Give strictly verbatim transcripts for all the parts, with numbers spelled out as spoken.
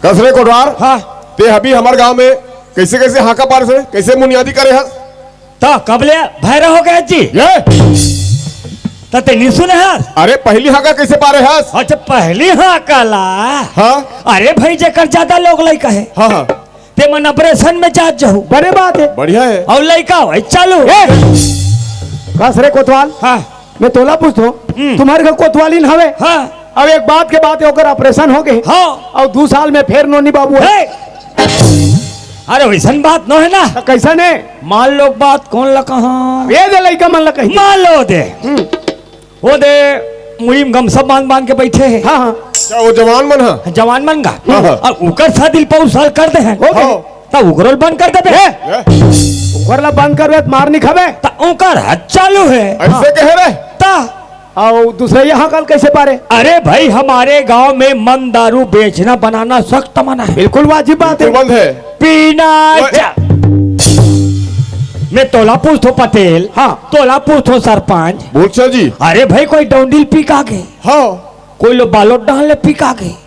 कस रे कोटवार, हाँ। ते अभी हमर गांव में कैसे कैसे हाका पारे हस, कैसे मुनियादी करे हस? त कब ले भैरा हो गया जी? ये त ते नहीं सुने हस? अरे पहली हाका कैसे पारे हस? अच्छा, पहली हाका ला। हाँ। अरे भाई, जेकर ज्यादा लोग लइका हे, हाँ हाँ। ते मन ऑपरेशन में जात जहू। बड़े बात हे। बढ़िया हे। अउ लइका वही चालू। ए! कस रे कोतवाल? हाँ। मैं तोला पूछथों, हम्म। तुम्हर घर कोतवालिन हवे? हाँ। अब एक बात के बात हे, ओकर ऑपरेशन हो गे। हाँ। अउ दू साल में फेर नोनी बाबू हे। हे! अरे वइसन बात नोहे ना। त कइसन हे? मान लो बात कोन ला कहा? ये दे लइका मन ला कही। मान लो दे। हम्म। वो दे मुड़ी में गमछा बांध बांध के बइठे हे। हाँ, हाँ। अच्छा, वो जवान मन ह? जवान मन गा। हाँ, हाँ। अउ ओकर शादी पउर साल कर दे हे। हो गे। हाँ। त ओकरो ल बंद कर देबे। ए! ए! ओकर ला बंद करबे त मार नहीं खाबे। त ओकर हद चालू हे। अइसे कहे रे? त अउ दूसरे यहाँ कल कैसे पारे? अरे भाई, हमारे गांव में मन दारू बेचना बनाना सख्त मना हे। बिल्कुल वाजिब बात हे। बिल्कुल बंद हे। पीना ओए। जा। मैं तोला पूछथों पटेल, हाँ। तोला पूछथों सरपंच। बोल सर जी। अरे भाई, कोई डौंडिल पी का गे? हाँ। कोई लो बालोट डाल ले पी का गे?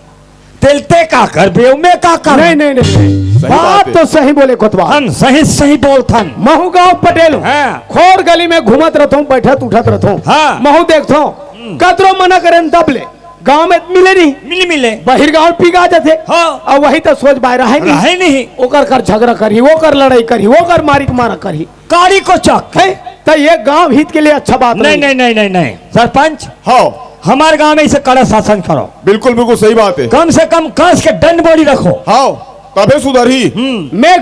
तेल ते का करबे, मैं का करबे? नहीं, नहीं, नहीं, नहीं। सही बात बात हे। तो सही बोले कोतवाल। हम सही, सही बोलथन। महू गांव पटेल हूँ। हाँ। खोर गली में घूमत रथों, बैठत उठत रथों। हाँ। महू देखथों, हम्म। कतरो मना करेन तब ले। गांव में मिले नहीं। मिले, मिले। बहिर गांव पी का जाथे। हाँ। अउ वही तो सोच बाय रहे नहीं। रहे नहीं। ओकर कर झगड़ा करही, ओकर लड़ाई करही, ओकर मारी के मारा करही। कारी को चक। हे, त ये गांव हित के लिए अच्छा बात नहीं, नहीं। नहीं, नहीं, नहीं, नहीं। सरपंच, हाँ। हमारे गांव में इसे कड़ा शासन करो। बिल्कुल, बिल्कुल सही बात हे। कम से कम कस के डंड बड़ी रखो। हाँ, तभे सुधरही। हम्म। मैं